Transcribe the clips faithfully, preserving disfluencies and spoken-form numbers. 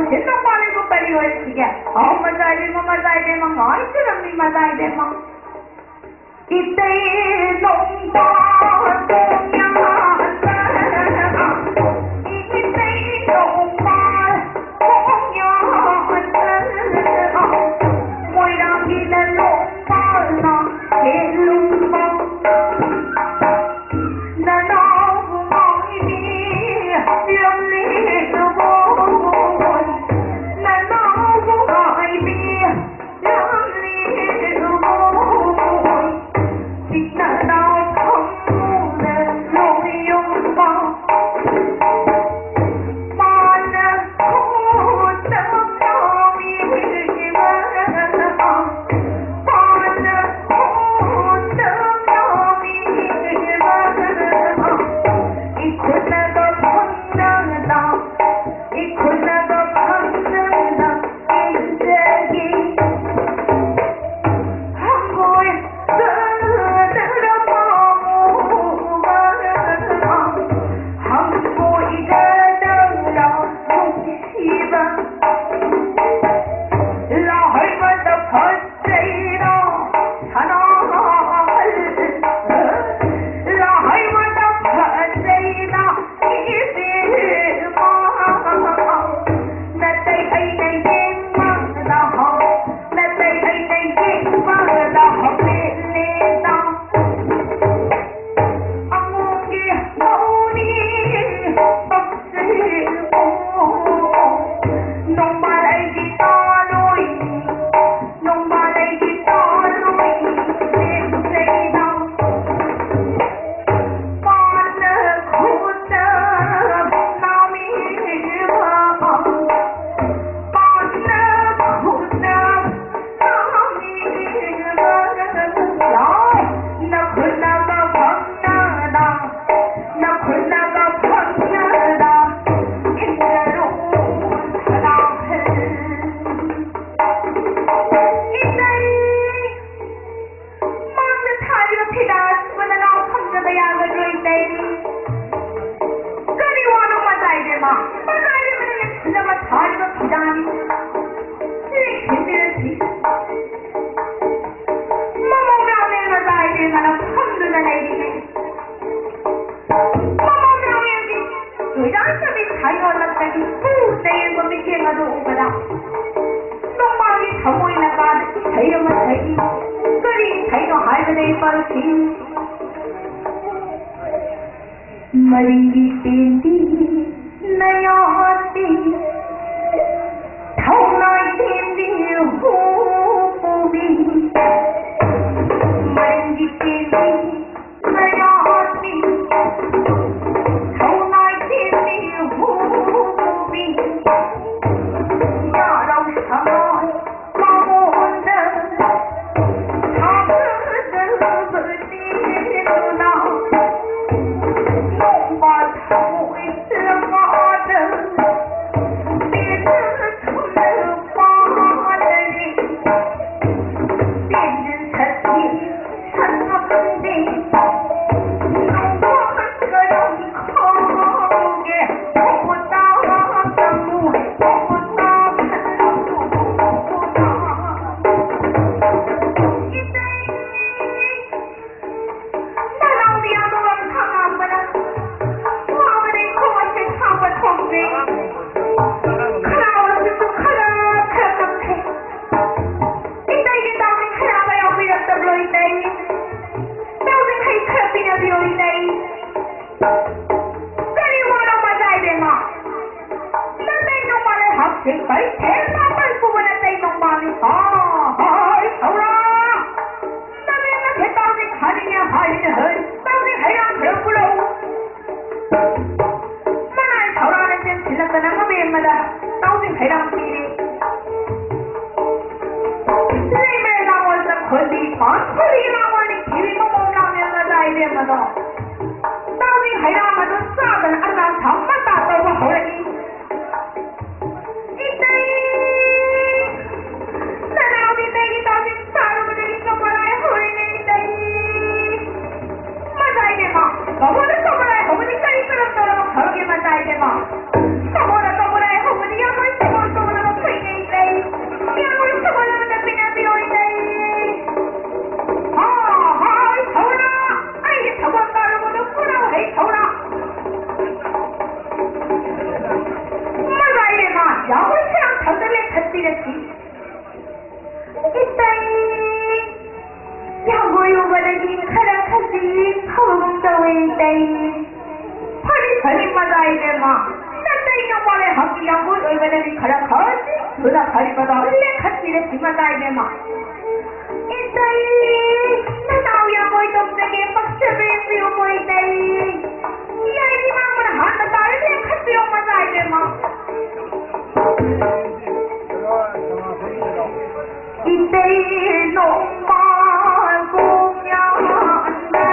ꯁꯤꯟ ꯅꯣꯡꯃꯥꯜ ꯏꯕꯣ ꯀꯔꯤ ꯑꯣꯏꯔꯛꯈꯤꯒꯦ? ꯑꯧ, ꯃꯖꯥ ꯏꯕꯦꯝꯃ, ꯃꯖꯥ ꯏꯕꯦꯝꯃ, ꯉꯥꯏ ꯆꯠꯂꯝꯃꯤ ꯃꯖꯥ ꯏꯕꯦꯝꯃ꯫ ꯏꯇꯩ ꯅꯣꯡꯃꯥꯜ ꯀꯣꯡꯌꯥꯟ, ꯏꯇꯩ ꯅꯣꯡꯃꯥꯜ ꯀꯣꯡꯌꯥꯟ, ꯃꯣꯏꯔꯥꯡꯒꯤ ꯅꯣꯡꯃꯥꯜꯅ ꯍꯦꯜꯂꯨꯕ꯫ ꯅꯅꯥꯎ ꯃꯥꯏꯕꯤ ꯂꯝꯂꯦꯟ ꯂꯨꯕꯣꯏ, ꯅꯅꯥꯎ ꯃꯥꯏꯕꯤ ꯂꯝꯂꯦꯟ ꯂꯨꯕꯣꯏ, ꯅꯅꯥꯎ ꯈꯪꯉꯨꯗ ꯂꯣꯏ ꯀꯔꯤ ꯏꯁꯩꯅꯣ ꯍꯥꯏꯕꯅꯦ ꯄꯟꯁꯤ? ꯃꯔꯤꯒꯤ ꯄꯦꯟꯕꯤ ꯅꯌꯥꯗꯤ ꯊꯧꯅꯥꯏ ꯄꯦꯟꯕꯤ ꯍꯨ ꯄꯨꯕꯤ꯫ ꯃꯔꯤꯒꯤ ꯄꯦꯟꯕꯤ ꯅꯌꯥꯗꯤ ꯊꯧꯅꯥꯏ ꯄꯦꯟꯕꯤ ꯍꯨ ꯄꯨꯕꯤ꯫ ꯌꯥꯔꯧ ꯁꯉꯥꯏ ꯅꯅꯥꯎꯗꯤ ꯌꯥꯝꯅ ꯋꯥ ꯈꯪꯉꯝꯕꯅ ꯋꯥꯕꯅ ꯈꯣꯡ ꯑꯁꯦ ꯊꯥꯡꯕ ꯊꯣꯡꯗ꯭ꯔꯦ꯫ ꯈꯅꯥꯎ ꯑꯁꯤꯁꯨ ꯈꯔ ꯈꯔ ꯀꯪꯈ꯭ꯔꯦ꯫ ꯏꯇꯩꯒꯤ ꯇꯥꯎꯅꯤꯡ ꯈꯅꯥꯕ ꯌꯥꯎꯕꯤꯔꯛꯇꯕ꯭ꯔꯣ ꯏꯇꯩ? ꯇꯥꯎꯅꯤꯡ ꯍꯩ ꯈꯔ ꯄꯤꯅꯕꯤꯌꯣ ꯏꯇꯩ꯫ ꯀꯔꯤ ꯋꯥꯅꯣ ꯃꯆꯥ ꯏꯕꯦꯝꯃ? ꯅꯇꯩ ꯅꯣꯡꯃ ꯂꯩꯍꯥꯎ ꯊꯦꯡꯕꯩ ꯊꯦꯡꯅ ꯃꯩ ꯄꯨꯕ ꯅꯇꯩ ꯅꯣꯡꯃꯅꯤ꯫ ꯍꯥ, ꯍꯥꯏ ꯁꯧꯔꯥ! ꯅꯕꯦꯝꯃ ꯁꯦ ꯇꯥꯎꯅꯤꯡ ꯍꯥꯏꯔꯤꯅꯦ ꯍꯥꯏꯔꯤꯅꯦ ꯍꯩ꯫ ꯇꯥꯎꯅꯤꯡ ꯍꯩꯔꯥꯡ ꯈꯔ ꯄꯨꯔꯛꯎ꯫ ꯃꯅꯥꯏ ꯁꯧꯔꯥꯅ ꯆꯦꯟꯁꯤꯜꯂꯛꯇꯅ ꯃꯕꯦꯝꯃꯗ ꯇꯥꯎꯅꯤꯡ ꯍꯩꯔꯥꯡ ꯄꯤꯔꯦ꯫ ꯂꯩꯃꯔꯦꯜ ꯂꯥꯡꯑꯣꯜ ꯆꯪꯈꯣꯜꯕꯤ, ꯄꯥꯟꯈꯣꯜꯂꯤ ꯂꯥꯡꯑꯣꯜ ꯅꯤꯡꯊꯤꯕꯤ ꯃꯃꯣꯝ ꯂꯥꯡꯂꯦꯜ ꯃꯆꯥ ꯏꯕꯦꯝꯃꯗꯣ꯫ ꯇꯥꯎꯅꯤꯡ ꯍꯩꯔꯥꯡ ꯑꯗꯨ ꯆꯥꯗꯅ ꯑꯆꯥ ꯊꯥꯎ ꯃꯆꯥ ꯇꯧꯕ ꯍꯧꯔꯛꯏ꯫ ꯏꯇꯩ! ꯅꯅꯥꯎ ꯏꯇꯩꯒꯤ ꯇꯥꯎꯅꯤꯡ ꯆꯥꯔꯨꯕꯗꯒꯤ ꯀꯞꯄ ꯂꯥꯏ ꯍꯧꯔꯤꯅꯦ ꯏꯇꯩ꯫ ꯃꯆꯥ ꯏꯕꯦꯝꯃ, ꯃꯃꯣꯗ ꯀꯞꯄ ꯂꯥꯏ ꯍꯧꯕꯗꯤ ꯀꯔꯤ ꯀꯔꯝ ꯇꯧꯔꯒ ꯐꯒꯦ ꯃꯆꯥ ꯏꯕꯦꯝꯃ? ꯃꯃꯣꯗ ꯀꯞꯄ ꯂꯥꯏ ꯍꯧꯕꯗꯤ ꯌꯥꯝ ꯁꯒꯣꯜ ꯇꯧꯔꯒ ꯐꯩꯅꯦ ꯏꯇꯩ꯫ ꯌꯥꯝ ꯁꯒꯣꯜ ꯑꯃꯗ ꯄꯤꯅꯕꯤꯌꯣ ꯏꯇꯩ꯫ ꯍꯥ, ꯍꯥꯏ ꯁꯧꯔꯥ! ꯑꯩꯒꯤ ꯁꯒꯣꯜ ꯍꯥꯏꯕꯗꯣ ꯂꯦꯞꯈꯠꯄꯤꯔꯦ ꯁꯤꯃ ꯇꯥꯏꯅꯦ ꯃꯥ꯫ ꯏꯇꯩ, ꯅꯅꯥꯎ ꯌꯥꯝꯕꯣꯏ ꯇꯧꯖꯒꯦ, ꯄꯛꯆꯕ ꯌꯦꯡꯕꯤꯌꯨ ꯃꯣꯏ ꯏꯇꯩ꯫ ꯌꯥꯏꯗꯤ ꯃꯥꯡꯕꯅ ꯍꯥꯟꯕ ꯇꯥꯔꯦ, ꯂꯦꯞꯈꯠꯄꯤꯌꯣ ꯃꯆꯥ ꯏꯕꯦꯝꯃ꯫ ꯏꯇꯩ ꯅꯣꯡꯃꯥꯜ ꯀꯣꯡꯌꯥꯟꯗ,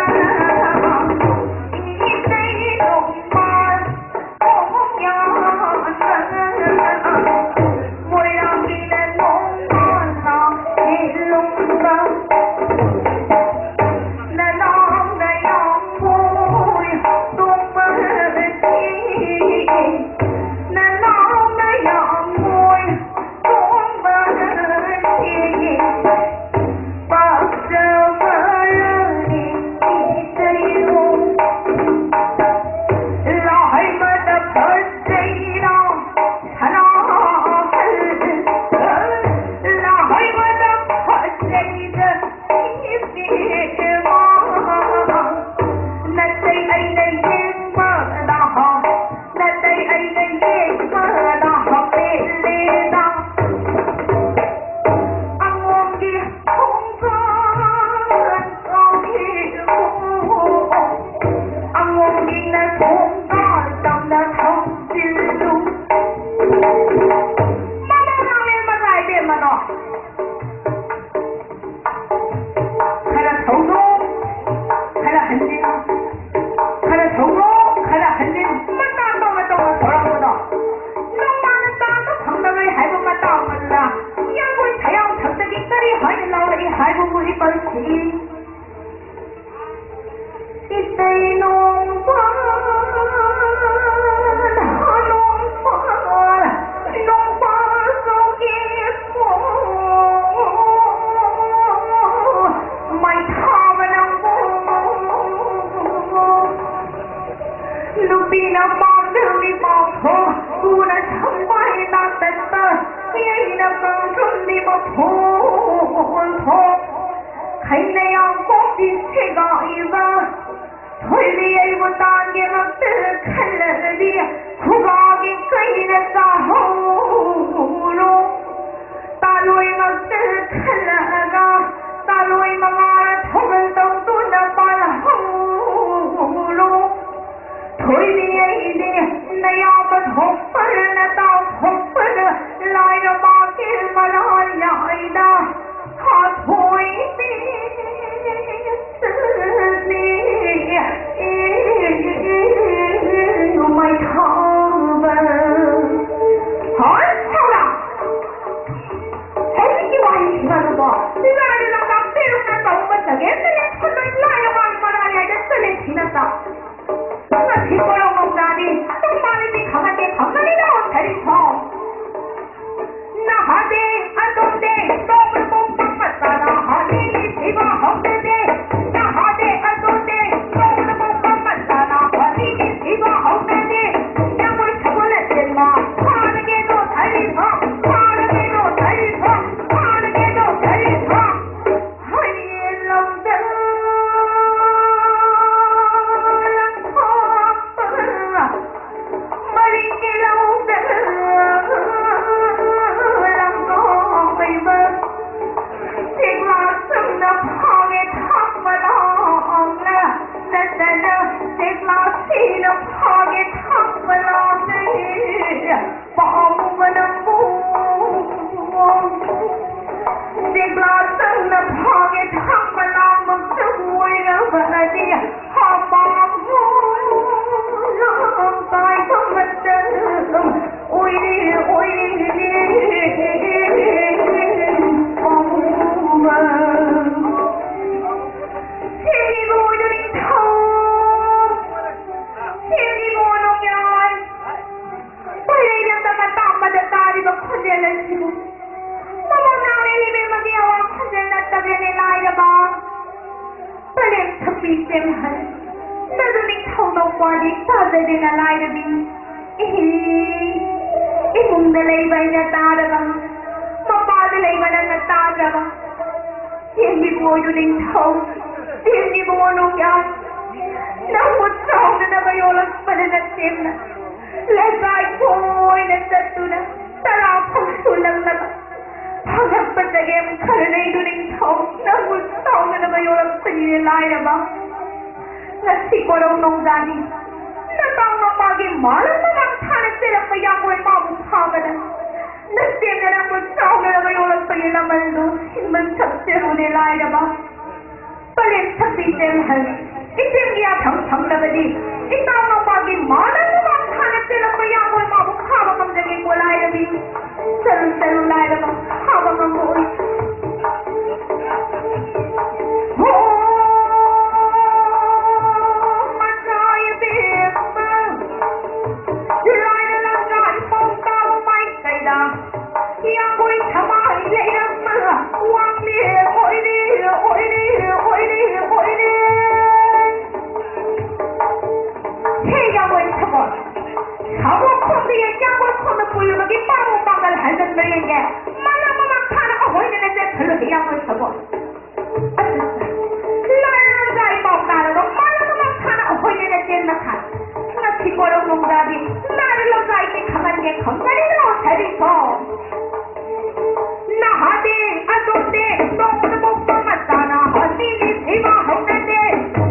ꯏꯇꯩ ꯅꯣꯡꯃꯥꯜ ꯈꯔ ꯊꯧꯅꯣ, ꯈꯔ ꯍꯟꯖꯤꯟ, ꯈꯔ ꯊꯧꯅꯣ, ꯈꯔ ꯍꯟꯖꯤꯟ, ꯃꯇꯥꯡ ꯇꯧꯅ ꯇꯧꯅ ꯊꯧꯔꯛꯄꯗꯣ꯫ ꯅꯣꯡꯃꯥꯅ ꯆꯥꯕ ꯐꯪꯗꯕꯩ ꯍꯥꯏꯕ ꯃꯇꯥꯡ ꯑꯗꯨꯗ ꯌꯥꯡꯒꯣꯏ ꯊꯌꯥꯝ ꯊꯛꯇꯒꯤ ꯀꯔꯤ ꯍꯥꯏꯅ ꯂꯥꯎꯔꯛꯏ ꯍꯥꯏꯕꯕꯨ ꯏꯄꯜꯁꯤ꯫ ꯏꯇꯩ ꯅꯣꯡꯄꯥꯜ, ꯅꯣꯡꯄꯥꯜ, ꯅꯣꯡꯄꯥꯜ ꯆꯣꯀꯦ ꯃꯥꯏꯊꯥꯕ ꯅꯪꯕꯨ꯫ ꯅꯨꯄꯤꯅ ꯄꯥꯝꯖꯕꯤ ꯄꯥꯎꯊꯣꯛ ꯊꯨꯅ ꯁꯪꯕꯥꯏ ꯅꯥꯇꯠꯇ ꯌꯩꯅ ꯀꯥꯡꯊꯨꯝꯕꯤ ꯃꯐꯣꯜ ꯊꯣꯛ꯫ ꯈꯩꯅ ꯌꯥꯝ ꯀꯣꯛꯄꯤ ꯁꯦꯒꯥꯏꯕ ꯊꯣꯏꯕꯤ ꯑꯩꯕꯨ ꯇꯥꯟꯒꯦꯃꯛꯇ ꯈꯜꯂꯕꯗꯤ ꯈꯨꯒꯥꯒꯤ ꯀꯩꯅ ꯆꯥꯍꯧꯔꯣ꯫ ꯏꯆꯦꯝꯍꯜ, ꯅꯗꯨ ꯅꯤꯡꯊꯧ ꯅꯧꯄꯥꯗꯤ ꯇꯥꯖꯗꯦꯅ ꯂꯥꯏꯔꯕꯤ꯫ ꯏꯍꯤ, ꯏꯃꯨꯡꯗ ꯂꯩꯕ ꯑꯩꯅ ꯇꯥꯔꯕ, ꯃꯄꯥꯗ ꯂꯩꯕ ꯅꯪꯅ ꯇꯥꯗ꯭ꯔꯕ꯫ ꯆꯦꯟꯕꯤꯕꯨ ꯑꯣꯏꯔꯨ ꯅꯤꯡꯊꯧ, ꯆꯦꯟꯕꯤꯕꯨ ꯑꯣꯏꯔꯨ ꯌꯥꯏ꯫ ꯅꯪꯕꯨ ꯆꯥꯎꯅꯅꯕ ꯌꯣꯜꯂꯛꯄꯗ ꯅꯆꯦꯝꯅ ꯂꯩꯀꯥꯏ ꯀꯣꯏꯅ ꯆꯠꯇꯨꯅ ꯇꯔꯥ ꯐꯥꯎ ꯁꯨꯜꯂꯛꯂꯕ ꯐꯪꯂꯛꯄ ꯆꯒꯦꯝ ꯈꯔ ꯂꯩꯗꯨ ꯅꯤꯡꯊꯧ, ꯅꯪꯕꯨ ꯆꯥꯎꯅꯅꯕ ꯌꯣꯜꯂꯛꯄꯅꯤꯅꯦ ꯂꯥꯏꯔꯕ꯫ ꯉꯁꯤ ꯀꯣꯔꯧ ꯅꯣꯡꯖꯥꯅꯤ ꯅꯇꯥꯎ ꯅꯄꯥꯒꯤ ꯃꯥꯂꯪ ꯃꯃꯥꯡ ꯊꯥꯅ ꯆꯦꯜꯂꯛꯄ ꯌꯥꯡꯒꯣꯏ ꯃꯥꯕꯨ ꯐꯥꯕꯗ ꯅꯆꯦꯝꯅ ꯅꯪꯕꯨ ꯆꯥꯎꯅꯅꯕ ꯌꯣꯜꯂꯛꯄꯒꯤ ꯂꯃꯟꯗꯨ ꯁꯤꯡꯕ ꯁꯛꯆꯔꯨꯅꯦ ꯂꯥꯏꯔꯕ꯫ ꯄꯂꯦꯝ ꯁꯛꯄꯤ ꯏꯆꯦꯝꯍꯜ, ꯏꯆꯦꯝꯒꯤ ꯌꯥꯊꯪ ꯐꯪꯂꯕꯗꯤ ꯏꯇꯥꯎ ꯅꯄꯥꯒꯤ ꯃꯥꯂꯪ ꯃꯃꯥꯡ ꯊꯥꯅ ꯆꯦꯜꯂꯛꯄ ꯌꯥꯡꯒꯣꯏ ꯃꯥꯕꯨ ꯐꯥꯕ ꯉꯝꯖꯒꯦꯀꯣ ꯂꯥꯏꯔꯕꯤ꯫ ꯆꯠꯂꯨ, ꯆꯠꯂꯨ ꯂꯥꯏꯔꯕ, ꯐꯥꯕ ꯉꯝꯃꯣꯏ꯫ ꯍꯣ, ꯃꯆꯥ ꯏꯕꯦꯝꯃ, ꯂꯥꯏꯅ ꯂꯥꯟꯖꯥ ꯏꯄꯥꯎ ꯇꯥꯕ ꯃꯥꯏꯀꯩꯗ ꯌꯥꯡꯒꯣꯏ ꯊꯃꯥꯏ ꯂꯩꯔꯝꯃꯒ ꯋꯥꯡꯂꯦ, ꯑꯣꯏꯔꯦ, ꯑꯣꯏꯔꯦ, ꯑꯣꯏꯔꯦ, ꯑꯣꯏꯔꯦ꯫ ꯍꯦ ꯌꯥꯡꯒꯣꯏ ꯊꯃꯣꯏ, ꯁꯥꯃꯨ ꯈꯣꯡꯗ ꯌꯦꯡ ꯌꯥꯡꯒꯣꯏ ꯈꯣꯡꯗ ꯄꯨꯜꯂꯨꯕꯒꯤ ꯄꯥꯃꯨ ꯄꯥꯡꯒꯜ ꯍꯟꯖꯟꯕ ꯌꯦꯡꯒꯦ꯫ ꯃꯅꯥ ꯃꯃꯥ ꯊꯥꯅ ꯑꯍꯣꯏꯗꯅ ꯆꯦꯟꯁꯤꯜꯂꯨ ꯍꯦ ꯌꯥꯡꯒꯣꯏ ꯊꯃꯣꯏ꯫ ꯂꯥꯏꯔꯕ ꯏꯄꯥꯎ ꯇꯥꯔꯕ ꯃꯥꯂꯪ ꯃꯃꯥꯡ ꯊꯥꯅ ꯑꯩꯈꯣꯏꯅ ꯆꯦꯟꯕ ꯊꯥꯏ꯫ ꯉꯁꯤ ꯀꯣꯔꯧ ꯅꯣꯡꯖꯥꯗꯤ ꯂꯥꯏꯔ ꯂꯝꯖꯥꯏꯒꯤ ꯈꯪꯍꯟꯒꯦ ꯈꯪꯒꯅꯤꯗꯣ ꯁꯔꯤꯐꯣ꯫ ꯅꯍꯥꯗꯤ ꯑꯆꯣꯟꯗꯦ ꯅꯣꯡꯃꯗ ꯄꯣꯛꯄ ꯃꯆꯥꯅ ꯑꯁꯤꯒꯤ ꯁꯤꯕ ꯍꯧꯅꯗꯦ꯫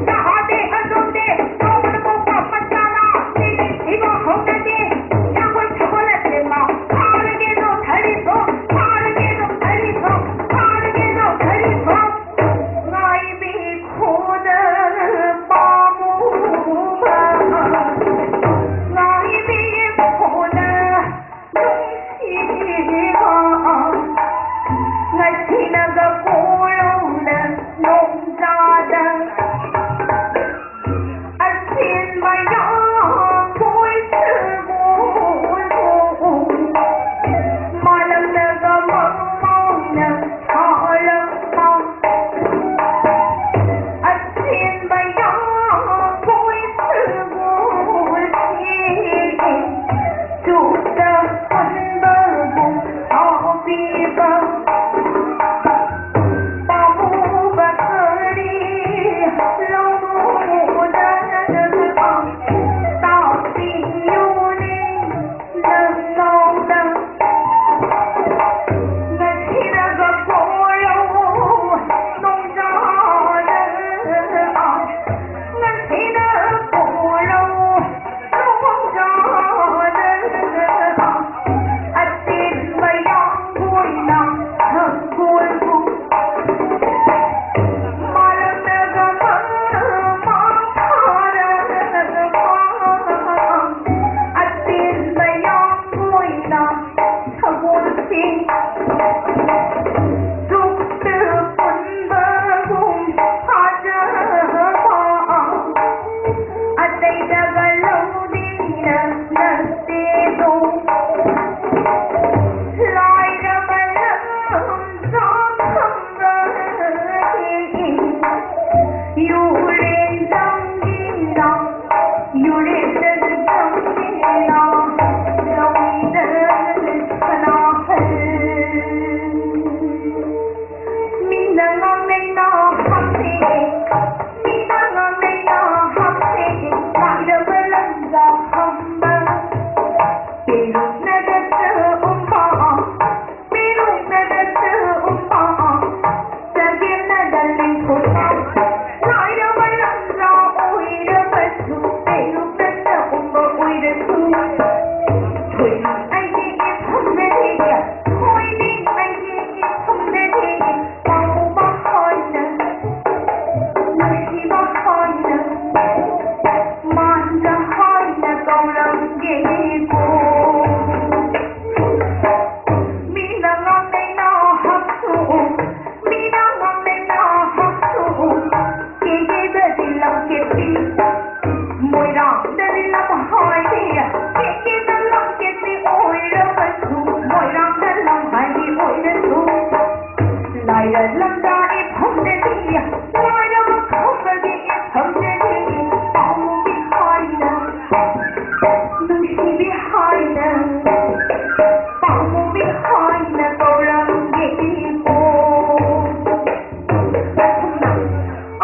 ꯅꯍꯥꯗꯤ ꯑꯆꯣꯟꯗꯦ ꯅꯣꯡꯃꯗ ꯄꯣꯛꯄ ꯃꯆꯥꯅ ꯑꯁꯤꯒꯤ ꯁꯤꯕ ꯍꯧꯅꯗꯦ꯫ ꯌꯥꯡꯒꯣꯏ ꯊꯃꯣꯏ ꯂꯥꯏꯔꯕ ꯐꯥꯔꯒꯦꯗꯣ ꯁꯔꯤꯐꯣ, ꯐꯥꯔꯒꯦꯗꯣ ꯁꯔꯤꯐꯣ, ꯐꯥꯔꯒꯦꯗꯣ ꯁꯔꯤꯐꯣ꯫ ꯉꯥꯏꯕꯤ ꯈꯣꯗ ꯄꯥꯝꯃꯨꯕ, ꯉꯥꯏꯕꯤ ꯈꯣꯗ ꯅꯨꯡꯁꯤꯕ꯫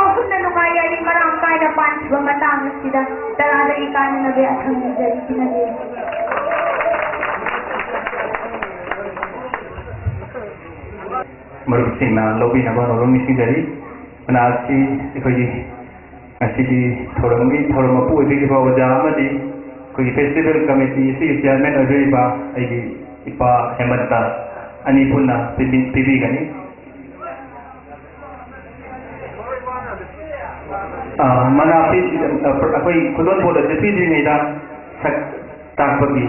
ꯑꯍꯨꯝꯅ ꯅꯨꯡꯉꯥꯏ ꯌꯥꯔꯤ ꯃꯔꯥꯡ ꯀꯥꯏꯅ ꯄꯥꯟꯈꯤꯕ ꯃꯇꯥꯡ ꯑꯁꯤꯗ ꯇꯔꯥꯗꯒꯤ ꯀꯥꯏꯅꯅꯕ ꯌꯥꯊꯪ ꯅꯤꯖꯔꯤ꯫ ꯃꯔꯨꯞꯁꯤꯡꯅ ꯂꯧꯕꯤꯅꯕ ꯍꯣꯠꯅꯕ ꯅꯤꯡꯁꯤꯡꯖꯔꯤ꯫ ꯃꯅꯥ ꯑꯁꯤ ꯑꯩꯈꯣꯏꯒꯤ ꯉꯁꯤꯒꯤ ꯊꯧꯔꯝꯒꯤ ꯊꯧꯔꯝ ꯃꯄꯨ ꯑꯣꯏꯕꯤꯔꯤꯕ ꯑꯣꯖꯥ ꯑꯃꯗꯤ ꯑꯩꯈꯣꯏꯒꯤ ꯐꯦꯁꯇꯤꯚꯦꯜ ꯀꯃꯤꯇꯤ ꯑꯁꯤꯒꯤ ꯆꯤꯌꯔꯃꯦꯟ ꯑꯣꯏꯕꯤꯔꯤꯕ ꯑꯩꯒꯤ ꯏꯄꯥ ꯍꯦꯃꯟꯇ ꯑꯅꯤ ꯄꯨꯟꯅ ꯄꯤꯕꯤ-, ꯄꯤꯕꯤꯒꯅꯤ꯫ ꯑ, ꯃꯅꯥ ꯄꯤ-, ꯑ, ꯑꯩꯈꯣꯏ ꯈꯨꯗꯣꯜꯄꯣꯠ ꯑꯁꯤ ꯄꯤꯗ꯭ꯔꯤꯉꯩꯗ ꯁꯛ ꯇꯥꯛꯄꯒꯤ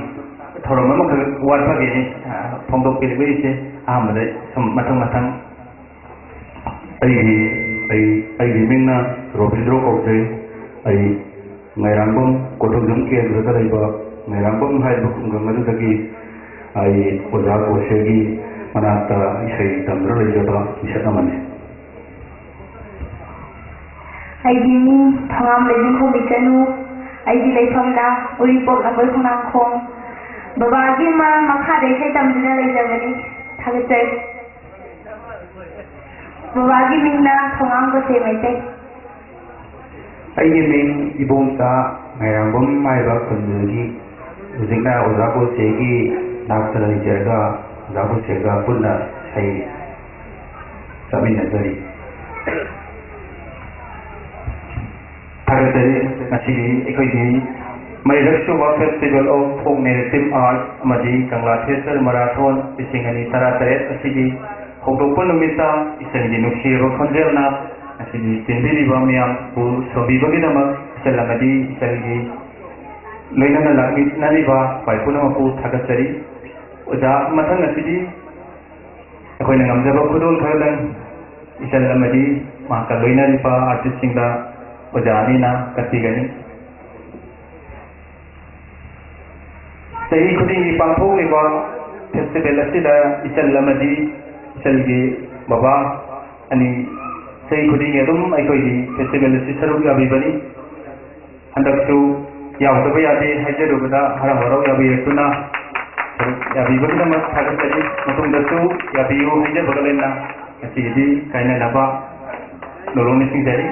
ꯊꯧꯔꯝ ꯑꯃꯈꯛ ꯋꯥꯠꯄꯒꯤꯅꯤ꯫ ꯑ, ꯐꯣꯡꯗꯣꯛꯄꯤꯔꯤꯕ ꯏꯆꯦ꯫ ꯑꯍꯥꯟꯕꯗ ꯁꯨꯝ ꯃꯊꯪ ꯃꯊꯪ꯫ ꯑꯩꯒꯤ ꯑꯩ ꯑꯩꯒꯤ ꯃꯤꯡꯅ ꯔꯣꯕꯤꯟꯗ꯭ꯔꯣ ꯀꯧꯖꯩ꯫ ꯑꯩ ꯉꯥꯏꯔꯥꯡꯕꯝ ꯀꯣꯊꯨꯡꯖꯝ ꯀꯦꯟꯗ꯭ꯔꯗ ꯂꯩꯕ ꯉꯥꯏꯔꯥꯡꯕꯝ ꯍꯥꯏꯔꯤꯕ ꯈꯨꯡꯒꯪ ꯑꯗꯨꯗꯒꯤ ꯑꯩ ꯑꯣꯖꯥ ꯒꯣꯁꯦꯒꯤ ꯃꯅꯥꯛꯇ ꯏꯁꯩ ꯇꯝꯗꯨꯅ ꯂꯩꯖꯕ ꯃꯤꯁꯛ ꯑꯃꯅꯤ꯫ ꯑꯩꯒꯤ ꯃꯤꯡ ꯊꯣꯉꯥꯝ ꯂꯩꯕꯤꯈꯣꯝ ꯏꯆꯅꯨ꯫ ꯑꯩꯒꯤ ꯂꯩꯐꯝꯅ ꯎꯔꯤꯄꯣꯛ ꯂꯝꯕꯣꯏ ꯈꯣꯡꯅꯥꯡꯈꯣꯡ꯫ ꯕꯕꯥꯒꯤ ꯃ-, ꯃꯈꯥꯗ ꯏꯁꯩ ꯇꯝꯗꯨꯅ ꯂꯩꯖꯕꯅꯤ꯫ ꯊꯥꯒꯠꯆꯔꯤ꯫ ꯕꯕꯥꯒꯤ ꯃꯤꯡꯅ ꯊꯣꯉꯥꯝ ꯒꯣꯁꯦ ꯃꯩꯇꯩ꯫ ꯑꯩꯒꯤ ꯃꯤꯡ ꯏꯕꯣꯝꯆꯥ ꯃꯩꯔꯥꯡꯕꯝ ꯍꯥꯏꯕ ꯈꯨꯟꯗꯨꯗꯒꯤ꯫ ꯍꯧꯖꯤꯛꯅ ꯑꯣꯖꯥ ꯒꯣꯁꯦꯒꯤ ꯅꯥꯛꯇ ꯂꯩꯖꯔꯒ ꯑꯣꯖꯥ ꯒꯣꯁꯦꯒ ꯄꯨꯟꯅ ꯏꯁꯩ ꯆꯠꯃꯤꯟꯅꯖꯔꯤ꯫ ꯊꯥꯒꯠꯆꯔꯤ꯫ ꯉꯁꯤꯗꯤ ꯑꯩꯈꯣꯏꯒꯤ ꯃꯔꯤꯔꯛ ꯁꯨꯕ Festival of Folk Narrative Art ꯑꯃꯗꯤ ꯀꯪꯂꯥ Theatre Marathon ꯂꯤꯁꯤꯡ ꯑꯅꯤ ꯇꯔꯥ ꯇꯔꯦꯠ ꯑꯁꯤꯒꯤ ꯍꯧꯗꯣꯛꯄ ꯅꯨꯃꯤꯠꯇ ꯏꯆꯟꯒꯤ ꯅꯨꯡꯁꯤꯔꯕ ꯈꯣꯟꯖꯦꯜꯅ ꯉꯁꯤꯗꯤ ꯆꯦꯟꯕꯤꯔꯤꯕ ꯃꯌꯥꯝꯕꯨ ꯁꯣꯝꯕꯤꯕꯒꯤꯗꯃꯛ ꯏꯆꯜ ꯑꯃꯗꯤ ꯏꯆꯜꯒꯤ ꯂꯣꯏꯅꯅ ꯂꯥꯛꯃꯤꯟꯅꯔꯤꯕ ꯈ꯭ꯋꯥꯏ ꯄꯨꯝꯅꯃꯛꯄꯨ ꯊꯥꯒꯠꯆꯔꯤ꯫ ꯑꯣꯖꯥ, ꯃꯊꯪ ꯑꯁꯤꯗꯤ ꯑꯩꯈꯣꯏꯅ ꯉꯝꯖꯕ ꯈꯨꯗꯣꯜ ꯈꯔꯗꯪ ꯏꯆꯜ ꯑꯃꯗꯤ ꯃꯍꯥꯛꯀ ꯂꯣꯏꯅꯔꯤꯕ artistꯁꯤꯡꯗ ꯑꯣꯖꯥ ꯑꯅꯤꯅ ꯀꯠꯄꯤꯒꯅꯤ꯫ ꯆꯍꯤ ꯈꯨꯗꯤꯡꯒꯤ ꯄꯥꯡꯊꯣꯛꯂꯤꯕ festival ꯑꯁꯤꯗ ꯏꯆꯜ ꯑꯃꯗꯤ ꯏꯆꯜꯒꯤ ꯕꯕꯥ ꯑꯅꯤ ꯆꯍꯤ ꯈꯨꯗꯤꯡꯒꯤ ꯑꯗꯨꯝ ꯑꯩꯈꯣꯏꯒꯤ festival ꯑꯁꯤ ꯁꯔꯨꯛ ꯌꯥꯕꯤꯕꯅꯤ꯫ ꯍꯟꯗꯛꯁꯨ ꯌꯥꯎꯗꯕ ꯌꯥꯗꯦ ꯍꯥꯏꯖꯔꯨꯕꯗ ꯍꯔꯥꯎ ꯍꯔꯥꯎ ꯌꯥꯕꯤꯔꯛꯇꯨꯅ ꯁꯔꯨꯛ ꯌꯥꯕꯤꯕꯒꯤꯗꯃꯛ ꯊꯥꯒꯠꯆꯔꯤ꯫ ꯃꯇꯨꯡꯗꯁꯨ ꯌꯥꯕꯤꯌꯨ ꯍꯥꯏꯖꯕꯒ ꯂꯣꯏꯅꯅ ꯉꯁꯤꯒꯤꯗꯤ ꯀꯥꯏꯅꯅꯕ ꯅꯣꯂꯨꯛ ꯅꯤꯡꯁꯤꯡꯖꯔꯤ꯫